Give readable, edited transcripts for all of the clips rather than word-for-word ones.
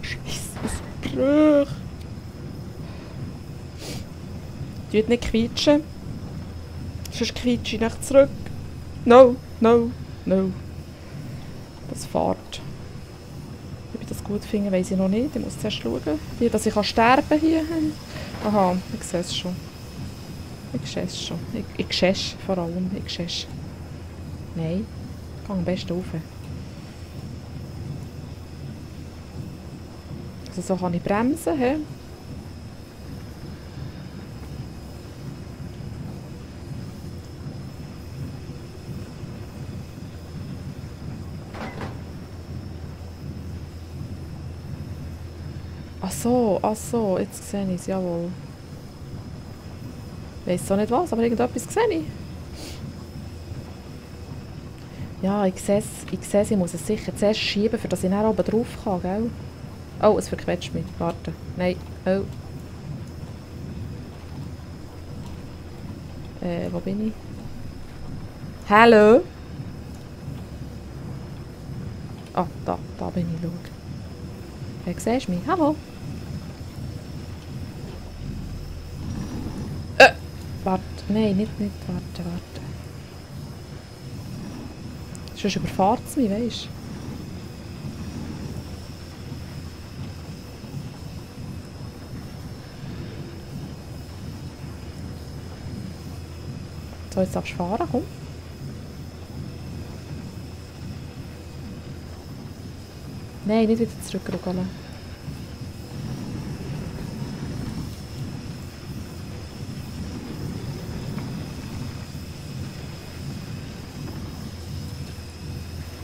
Scheiße, was Brüch. Tut nicht quietschen. Sonst quietsche ich nicht zurück. No, no, no. Das fährt. Ob ich das gut finde, weiss ich noch nicht. Ich muss zuerst schauen, wie dass ich sterben hier. Aha, ich sehe es schon. Ich sehe es schon. Ich sehe es vor allem. Ich sehe es. Nein. Ich gehe am besten rauf. Also so kann ich bremsen. He? Ach so, jetzt sehe ich es, jawohl. Ich weiss auch nicht was, aber irgendetwas sehe ich. Ja, ich sehe es, ich muss es sicher zuerst schieben, damit ich dann oben drauf kann, gell? Oh, es verquetscht mich. Warte. Nein. Oh. Wo bin ich? Hallo? Ah, da bin ich, schau. Siehst du mich? Hallo? Warte. Nein, nicht. Warte. Sonst überfahrt es mich, weisst du? So, jetzt darfst du fahren, komm. Nein, nicht wieder zurückrücken.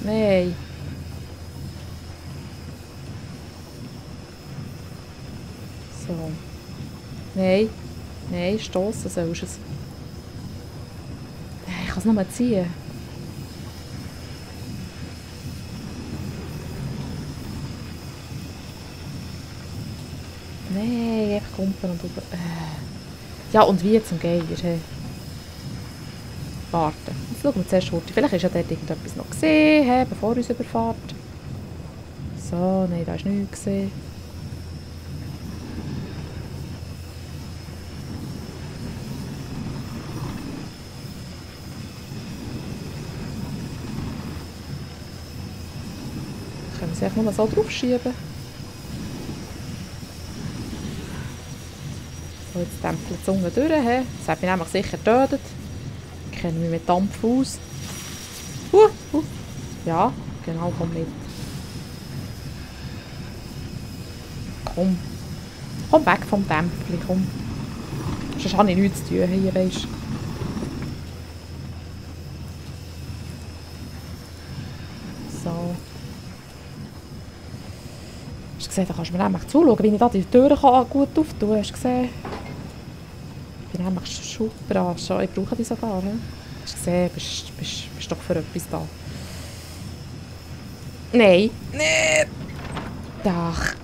Nein. So. Nein. Nein, stossen sollst du es. Ich kann es nur ziehen. Nein, einfach kumpen und über. Ja, und wie zum Geier? Hey. Warten. Jetzt schauen wir zuerst Horti. Vielleicht ist ja dort irgendetwas noch gesehen, hey, bevor uns überfährt. So, nein, da ist nichts gesehen. Können wir es einfach nur so drauf schieben. So, jetzt dämpft die Zunge durch. He. Das hat mich nämlich sicher getötet. Ich kenne mich mit Dampf aus. Ja, genau, komm mit. Komm. Komm weg vom Dämpfchen, komm. Sonst habe ich nichts zu tun hier, weisst du. So. Hast du gesehen, da kannst du mir nämlich zuschauen, wie ich da die Türen gut auftun kann. Hast du gesehen? Ich bin nämlich super. Ich brauche die sogar. He? Hast du gesehen, bist doch für etwas da. Nein. Nein. Doch.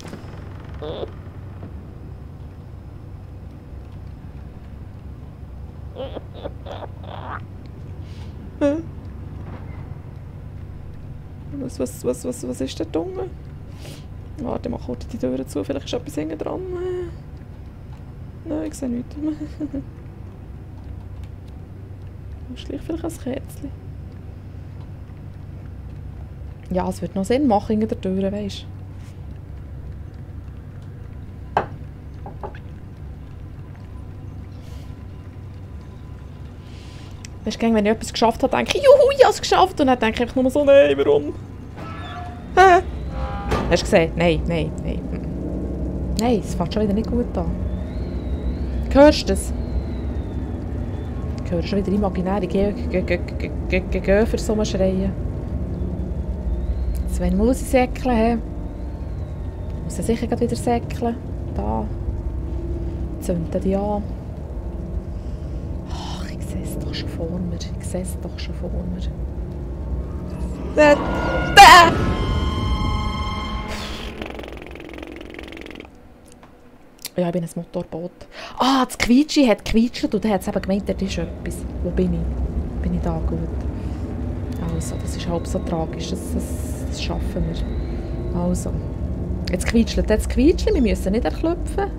Was ist denn dumm? Warte, mach kurz die Türen zu, vielleicht ist etwas hinten dran. Nein, ich sehe nichts. Schlicht vielleicht ein Kerzchen. Ja, es wird noch Sinn machen hinter der Tür, weisst du. Weißt du, wenn ich etwas geschafft habe, denke ich, juhu, ich habe es geschafft. Und dann denke ich nur so, nein, warum? Hä? Hast du gesehen? Nein. Nein, es fängt schon wieder nicht gut an. Hörst du das? Ich höre schon wieder imaginäre Göfer schreien. Sven muss ich säckeln. Muss er sicher wieder säckeln. Da. Zünden die an. Ach, ich sehe es doch schon vor mir. Ja, ich bin ein Motorboot. Ah, das Quietschi hat gequietscht und dann hat es eben gemeint, dort ist etwas. Wo bin ich? Bin ich da gut? Also, das ist halb so tragisch. Das schaffen wir. Also. Jetzt quietschelt, wir müssen nicht erklopfen.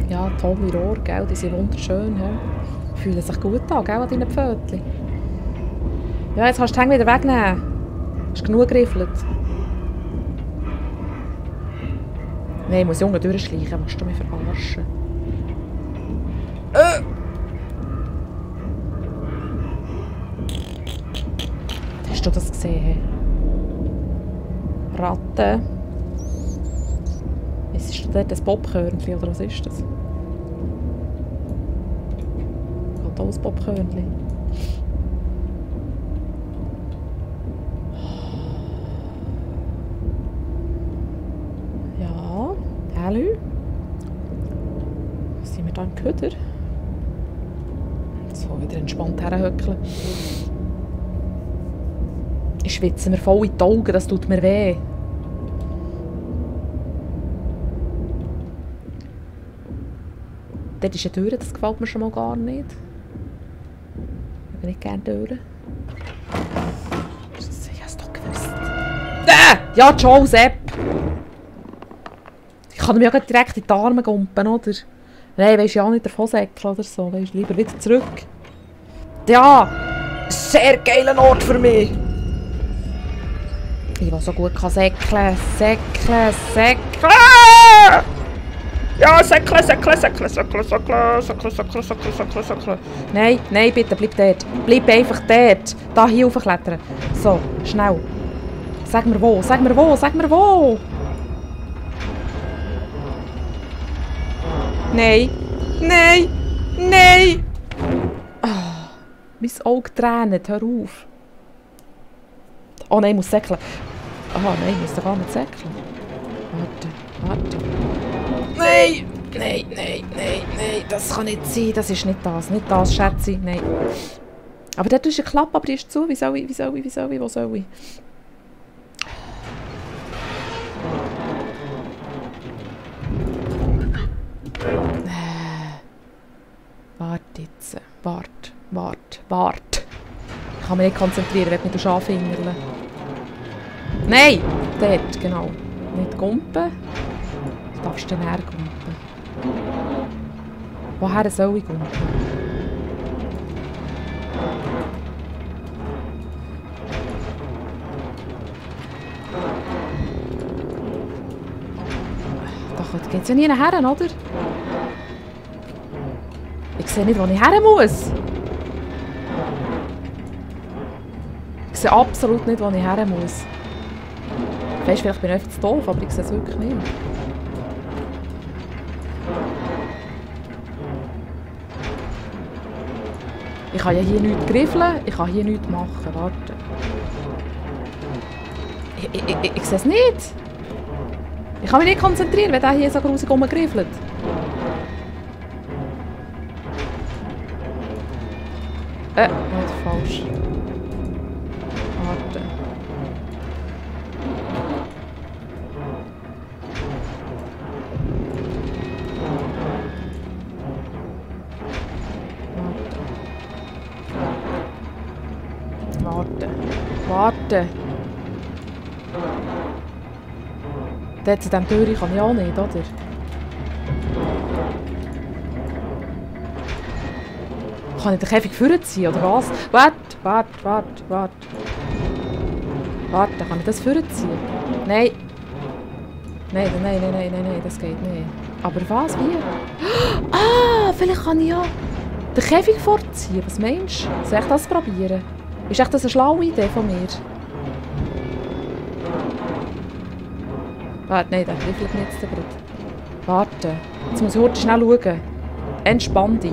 Ja, tolle Rohre, gell? Die sind wunderschön. Ja. Fühlen sich gut an, gell, an deinen Pfötchen. Ja, jetzt kannst du die Hänge wieder wegnehmen. Hast genug geriffelt. Nein, ich muss Junge durchschleichen, willst du mich verarschen? Hast du das gesehen? Ratte. Ist das dort ein Popkörnchen oder was ist das? Geht auch ein Popkörnchen. Ja, hallo. Sind wir da im Köder? So, wieder entspannt herhöckeln. Ich schwitze mir voll in die Augen, das tut mir weh. Dort ist eine Tür, das gefällt mir schon mal gar nicht. Ich will nicht gerne Türen. Ich habe es doch gewusst. Ja, ciao, Sepp! Ich kann mir ja direkt in die Arme gumpen, oder? Nein, weisst ja nicht davon säckeln oder so. Weisst, lieber wieder zurück. Ja! Sehr geiler Ort für mich! Ich will so gut säckeln. Säckeln! Ja, säckeln! Nein, nein, bitte, bleib dort. Bleib einfach dort. Da hier raufklettern. So, schnell. Sag mir wo, sag mir wo, sag mir wo! Nein! Nein! Nein! Oh, mein Auge tränt, hör auf. Oh nein, ich muss säckeln. Ah nein, ich muss da gar nicht säckeln. Warte. Nein! Nein, das kann nicht sein. Das ist nicht das, Schätze. Nein. Aber dort ist eine Klappe, aber die ist zu. Wie soll ich? Wo soll ich? Warte jetzt. Warte. Ich kann mich nicht konzentrieren, wenn du mich anfingerle. Nein! Dort, genau. Nicht gumpen. Du darfst dann hergumpen. Woher soll ich gumpen? Da geht es ja nie her, oder? Ich sehe nicht, wo ich her muss. Ich sehe absolut nicht, wo ich her muss. Weißt, vielleicht bin ich einfach zu doof, aber ich sehe es wirklich nicht. Ich kann ja hier nichts griffeln, ich kann hier nichts machen. Warte. Ich sehe es nicht. Ich kann mich nicht konzentrieren, wenn der hier so grusig rumgriffelt. Nicht falsch. Warte. Warte. Dort zu diesem Türchen kann ich auch nicht, oder? Kann ich den Käfig vorziehen, oder was? Warte. Warte, kann ich das vorziehen? Nein. Nein, das geht nicht. Aber was, wie? Ah, vielleicht kann ich ja den Käfig vorziehen. Was meinst du? Soll ich das probieren? Ist echt das eine schlaue Idee von mir? Warte, nein, der griffelt mich jetzt gerade. Warte. Jetzt muss ich heute schnell schauen. Entspann dich.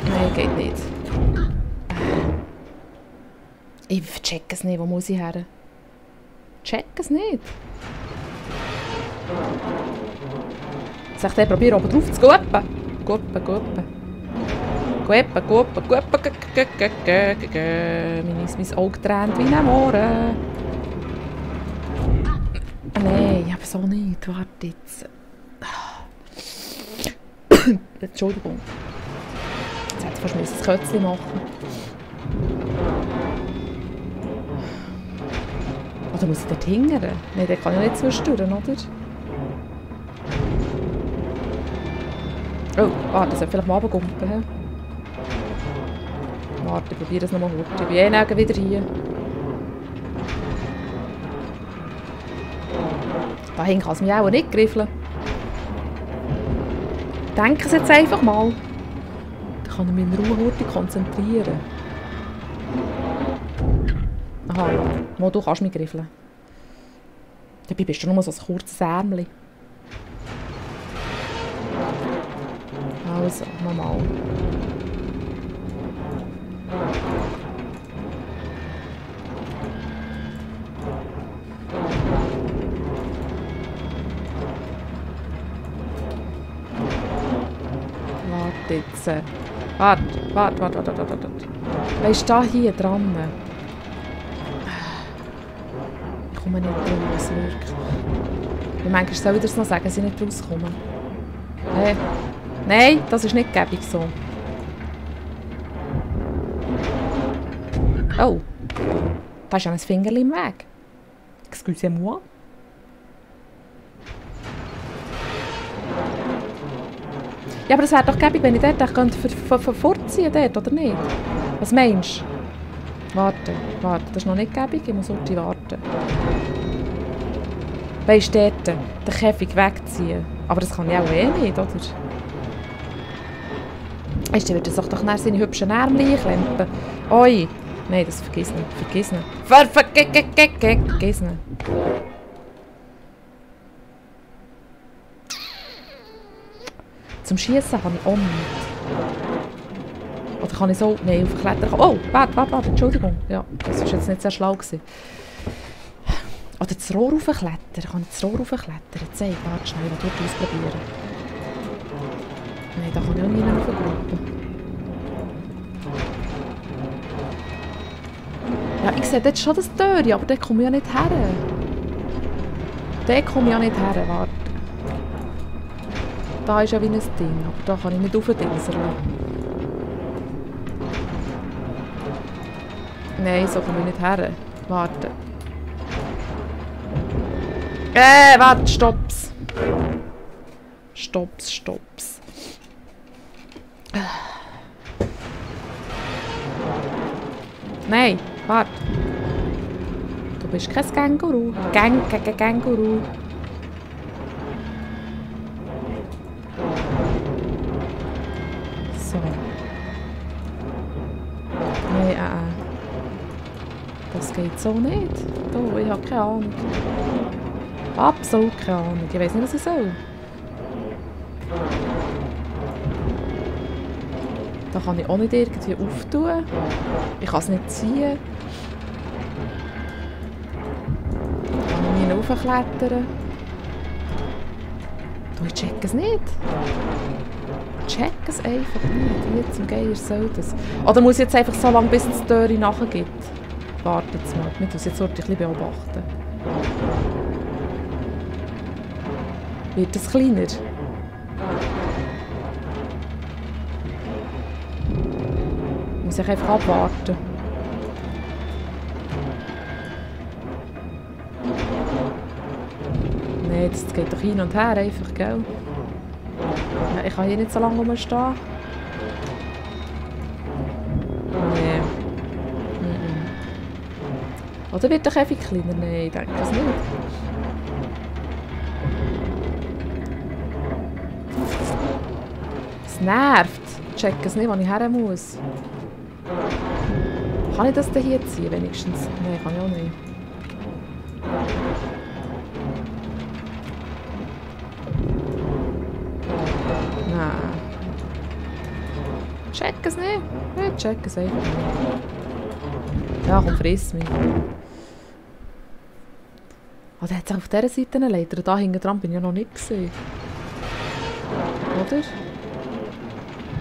Nein, geht nicht. Ich check es nicht. Wo muss ich her? Check es nicht. Soll ich den probieren, oben drauf zu guppen? Guppen. Mein Auge tränt wie ein Mohren. Nein, aber so nicht. Warte jetzt. Entschuldigung. Jetzt hätte ich fast ein Kötzchen machen. Oder muss ich dort hingern? Nein, der kann ja nicht zwischendurch, oder? Oh, warte, das sollte vielleicht mal runtergumpen. Warte, ich probiere es nochmal heute. Ich bin eh wieder hier. Dahin kann es mich auch nicht griffeln. Denke es jetzt einfach mal. Dann kann ich mich in Ruhe heute konzentrieren. Aha, mal, du kannst mich griffeln. Dabei bist du nur so ein kurzes Ärmchen. Also, nochmal. Warte jetzt. Warte. Weißt du, da hier dran? Ich komme nicht raus, wirklich. Wie manchmal soll ich dir noch sagen, dass ich nicht rauskomme? Hey. Nein, das ist nicht gäbig so. Oh. Da ist ja ein Fingerchen im Weg. Excusez-moi. Ja, aber das wäre doch gäbig, wenn ich dort vorziehen könnte, oder nicht? Was meinst du? Warte, das ist noch nicht gäbig, ich muss heute warten. Weisst du, dort den Käfig wegziehen. Aber das kann ich auch eh nicht, oder? Weisst du, würde doch nachher seine hübschen Ärmel einklempen. Oi! Nein, das vergiss nicht. Vergiss nicht. Zum Schiessen habe ich auch nicht. Oder kann ich so... Nein, auf Klettern... Oh, warte, Entschuldigung. Ja, das war jetzt nicht sehr schlau gewesen. Oder das Rohr raufklettern. Kann ich das Rohr raufklettern? Zeig, warte schnell, ich will das ausprobieren. Nein, da kann ich auch nicht raufgruppen. Ja, ich sehe jetzt schon das Türchen, aber da komme ich ja nicht her. Warte. Da ist ja wie ein Ding, aber da kann ich nicht raufdingseln. Nein, so komme ich nicht her. Warte. Warte, stopp's. Stopp's. Nein, warte. Du bist kein Känguru. Känguru. So. Nein, das geht so nicht. Du, ich habe keine Ahnung. Absolut keine Ahnung. Ich weiß nicht, was ich soll. Da kann ich auch nicht irgendwie auftun. Ich kann es nicht ziehen. Da kann ich nie raufklettern. Du, ich check es nicht. Ich check es einfach nicht. Wie zum Geier soll das? Oder muss ich jetzt einfach so lange, bis die Tür nachgibt? Warte jetzt mal. Wir müssen es jetzt ein bisschen beobachten. Wird es kleiner? Muss ich einfach abwarten. Nein, das geht doch hin und her einfach, gell? Ja, ich kann hier nicht so lange rumstehen. Nee. Oder wird der Käfig kleiner? Nein, ich denke das nicht. Es nervt. Ich check es nicht, wo ich her muss. Kann ich das denn hier ziehen, wenigstens? Nein, kann ich auch nicht. Nein. Check es nicht. Ich check es einfach nicht. Ja, komm, friss mich. Oh, der hat sich auf dieser Seite eine Leiter. Da hinten dran bin ich ja noch nicht gesehen. Oder?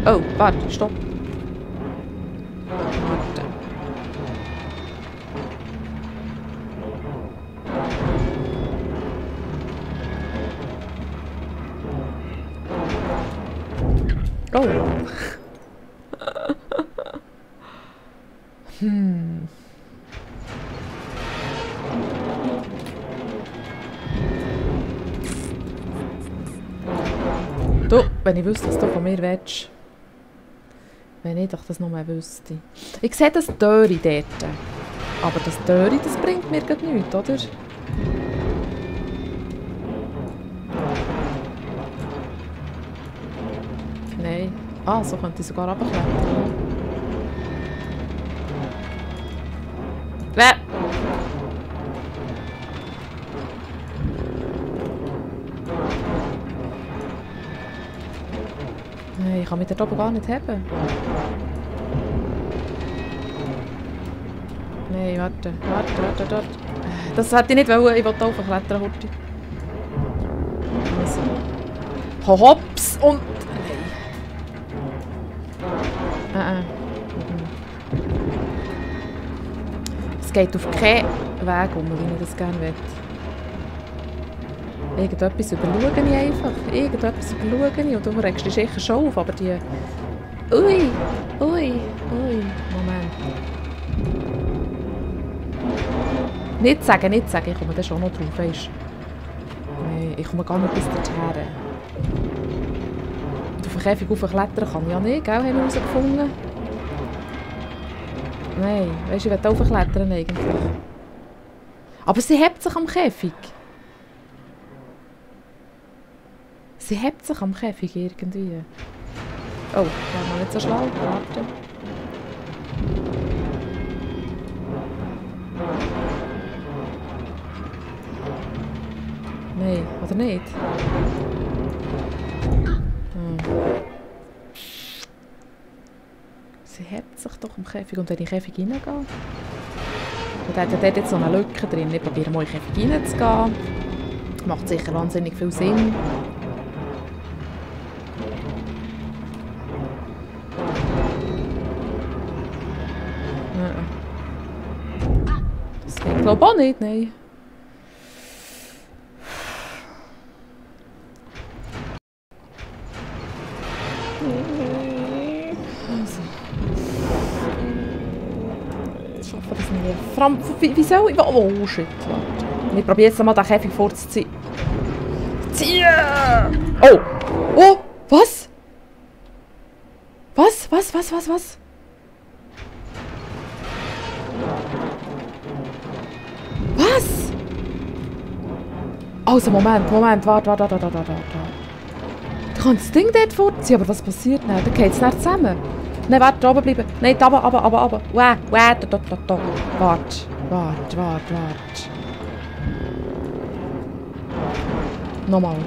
Oh, warte, stopp. Warte. Oh. Du, wenn ich wüsste, was du von mir willst. Wenn ich doch das noch mal wüsste. Ich sehe das Döri dort. Aber das Döri, das bringt mir gerade nichts, oder? Nein. Ah, so könnte ich sogar runterklettern. Nein, ich kann mich dort oben gar nicht heben. Nein, warte. Das hätte ich nicht wollen, ich wollte aufklettern, Horti. Also. Hops und... Nein. Es geht auf keinen Weg um, wie ich das gerne will. Irgendetwas überschaue ich einfach. Irgendetwas überschaue ich. Und du regst dich sicher schon auf, aber die... Ui. Moment. Nicht sagen. Ich komme da schon noch drauf, weisst du. Nein, ich komme gar nicht bis dorthin. Und auf den Käfig raufklettern kann ich ja nicht, gell? Haben wir herausgefunden. Nein, weisst du, ich will raufklettern eigentlich. Aber sie hebt sich am Käfig. Sie hebt sich am Käfig irgendwie. Oh, war mal nicht so schlau. Warte. Nein, oder nicht? Sie hebt sich doch am Käfig. Und wenn ich in den Käfig reingehe? Und da hat ja dort jetzt so eine Lücke drin. Ich probiere mal in den Käfig reinzugehen. Macht sicher wahnsinnig viel Sinn. Das geht glaube ich auch nicht, nein. Also. Ich schaffe das nicht. Vor allem, wie soll ich... Oh shit, warte. Ich probiere jetzt mal den Käfig vorzuziehen. Ziehen! Oh! Oh! Was? Was? Was? Also, Moment, warte. Du kannst das Ding dort vorziehen, aber was passiert dann? Dann geht es nicht zusammen. Nein, warte, da oben bleiben. Nein, da aber. Warte. Nochmal.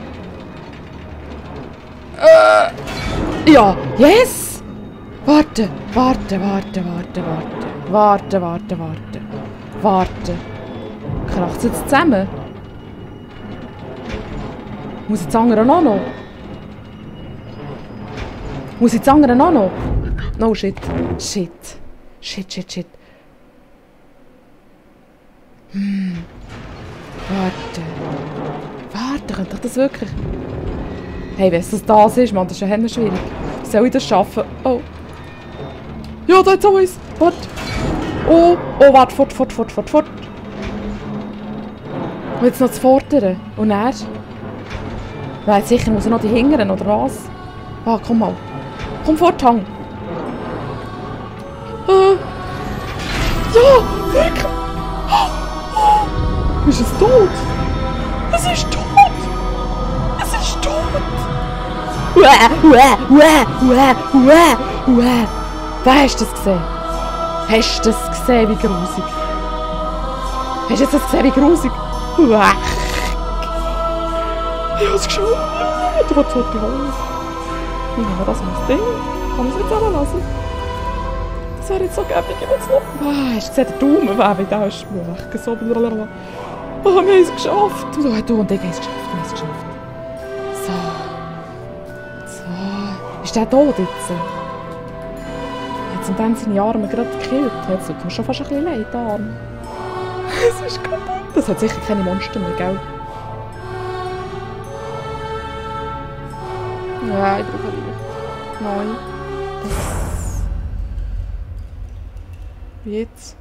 Ja, yes! Warte. Kracht es jetzt zusammen? Muss ich das andere auch noch? No, shit. Warte, könnte ich das wirklich... Hey, wenn es das ist, Mann, das ist ja schwierig. Wie soll ich das schaffen? Oh. Ja, da jetzt auch eins. Warte. Oh, warte, fort. Und jetzt noch das Vordere. Und er? Weil sicher muss er noch die Hingeren, oder was? Ah, komm mal. Komm fort, Hang. Ja, wirklich. Ist es tot? Es ist tot. Hast du das gesehen? Hast du das gesehen, wie grusig? Ich habe es geschafft. Du willst heute holen. Ich nehme das ins Ding. Kann ich es jetzt auch lassen? Das wäre jetzt so gäbig, wenn es noch... Hast du gesehen, der Daumen, wie da ist so... Oh, wir haben es geschafft. Du und ich haben es geschafft. Wir haben es geschafft. So. Ist der tot jetzt? Jetzt sind dann seine Arme gerade gekillt. Jetzt tut mir schon fast ein bisschen leid, Arm. Es ist kaputt. Das hat sicher keine Monster mehr, gell? Ja, ich brauche Licht. Nein. Wie jetzt?